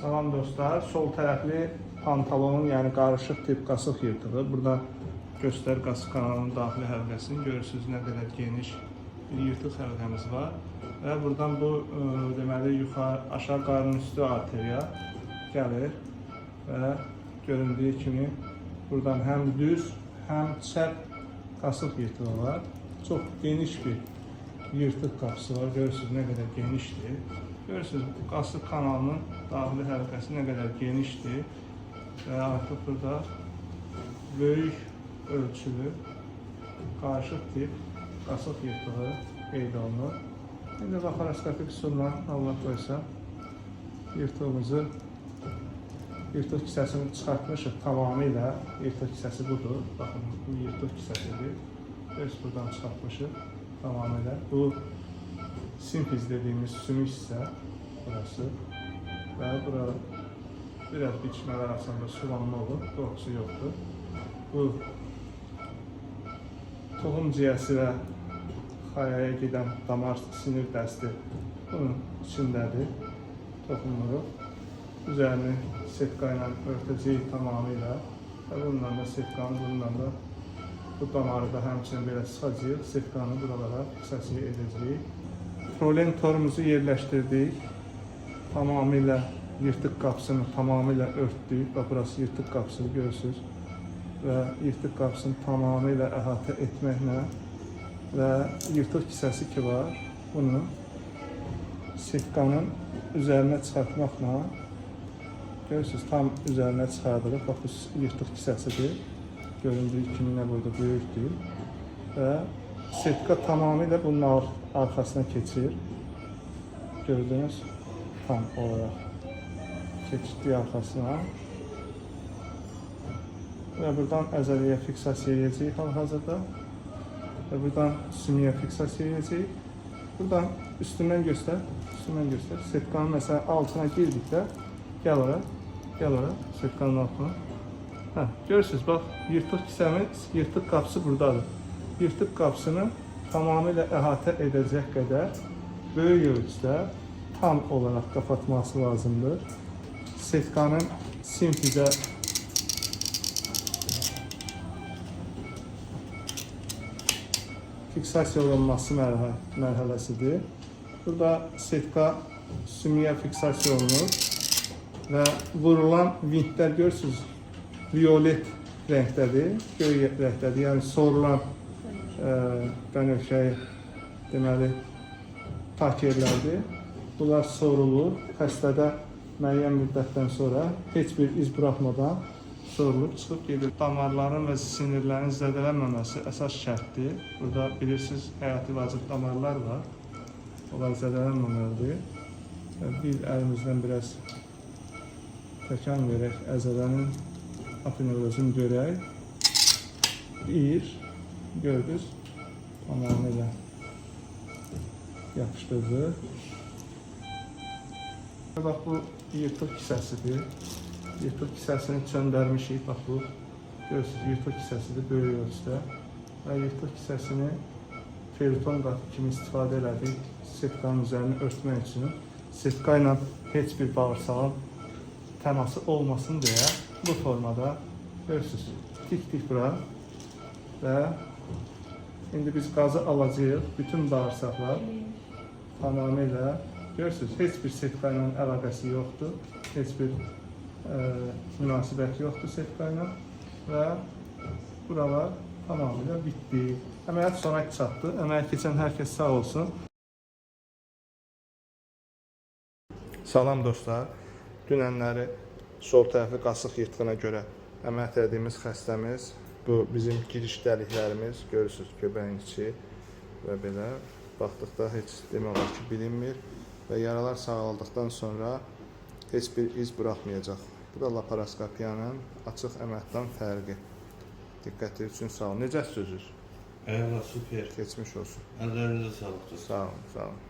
Salam dostlar, sol tərəfli pantalonun, yəni qarışıq tip qasıq yırtığı. Burada göstər qasıq kanalının daxili həlqəsini görürsünüz, nə qədər geniş bir yırtıq həlqəmiz var. Və buradan bu deməli yuxarı aşağı qarın üstü arteriya gəlir və göründüyü kimi buradan həm düz, həm çəp qasıq yırtığı var. Çox geniş bir yırtıq qapısı var. Görürsünüz nə qədər genişdir. Görürsünüz qasıq kanalının daxili həlqəsi nə qədər genişdir və artıq burada böyük ölçülü qarışıq tip qasıq yırtığı qeyd olunur. İndi laparoskopik üsulla Allah qoysa yırtığımızı, yırtıq kisəsini çıxartmışıq tamamilə. Yırtıq kisəsi budur. Baxın, bu yırtıq kisəsidir. Görürsünüz, buradan çıxartmışıq tamamilə. Bu simfiz dediyimiz sümük hissə burası və bura biraz bitişmələr arasında sulanma olur, qorxusu yoxdur. Bu toxum ciyəsi və xayaya gedən damar sinir dəsti bunun içindədir. Toxunmuruq. Üzərini setka ilə örtəcəyik tamamilə və bununla da setkanı, bununla da bu damarı da həmçinin belə sıxacağıq. Setkanı buralara fiksasiya edəcəyik. Prolen torumuzu yerləşdirdik. Tamamilə yırtıq qapısını tamamilə örtdük. Bax, burası yırtıq qapısı görürsünüz. Və yırtıq qapısını tamamilə əhatə etməklə və yırtıq kisəsi ki var, bunu setkanın üzərinə çıxartmaqla görürsünüz, tam üzərinə çıxardırıq. Bax, bu yırtıq kisəsidir. Göründüyü kimi nə boyda böyükdür. Və setka tamamilə bunun arxasına keçir. Gördünüz, tam olaraq keçirdik arxasına. Və buradan əzələyə fiksasiya edəcəyik hal-hazırda. Və buradan sümüyə fiksasiya edəcəyik. Buradan üstündən göstər, üstündən göstər. Setkanın məsələn altına girdikdə, gəl ora, gəl ora, setkanın altına. Hə, görürsünüz, bax, yırtıq kisəmiz, yırtıq qapısı buradadır. Yırtıq qapısını tamamilə əhatə edəcək qədər böyük ölçüdə tam olaraq qapatması lazımdır. Setkanın simfizə fiksasiya olunması mərhələsidir. Burada setka sümüyə fiksasiya olunur və vurulan vintlər görürsünüz, violet rəngdədir, göy rəngdədir. Yəni sorulan bənövşəyi deməli takerlərdir. Bunlar sorulur. Xəstədə müəyyən müddətdən sonra heç bir iz buraxmadan sorulub çıxıb gedir. Damarların və sinirlərin zədələnməməsi əsas şərtdir. Burada bilirsiniz, həyati vacib damarlar var. Onlar zədələnməməlidir. Və bir əlimizdən biraz təkan verək, əzələnin aponevrozunu görək. Bir, gördünüz, tamamilə yapışdırdı. Bax, bu yırtıq kisəsidir. Yırtıq kisəsini çöndərmişik. Bax, bu görürsünüz, yırtıq kisəsidir böyük ölçüdə. Və yırtıq kisəsini feriton qatı kimi istifadə elədik setkanın üzərini örtmək üçün. Setka ilə heç bir bağırsağın təması olmasın deyə bu formada görürsünüz, tik-tik bura və indi biz qazı alacağıq. Bütün bağırsaqlar tamamilə görürsünüz, heç bir setka ilə əlaqəsi yoxdur. Heç bir münasibət yoxdur setka ilə və buralar tamamilə bitdi. Əməliyyat sona çatdı. Əməyi keçən hər kəs sağ olsun. Salam dostlar. Dünənləri sol tərəfli qasıq yırtığına görə əməliyyat etdiyimiz xəstəmiz, bu bizim giriş dəliklərimiz, görürsünüz, göbəyin içi və belə baxdıqda heç demək olar ki, bilinmir və yaralar sağaldıqdan sonra heç bir iz buraxmayacaq. Bu da laparoskopiyanın açıq əməliyyatdan fərqi. Diqqəti üçün sağ olun. Necəsiz özünüz? Eyvallah, süper. Keçmiş olsun. Ellerinize sağlık. Sağ olun, sağ olun.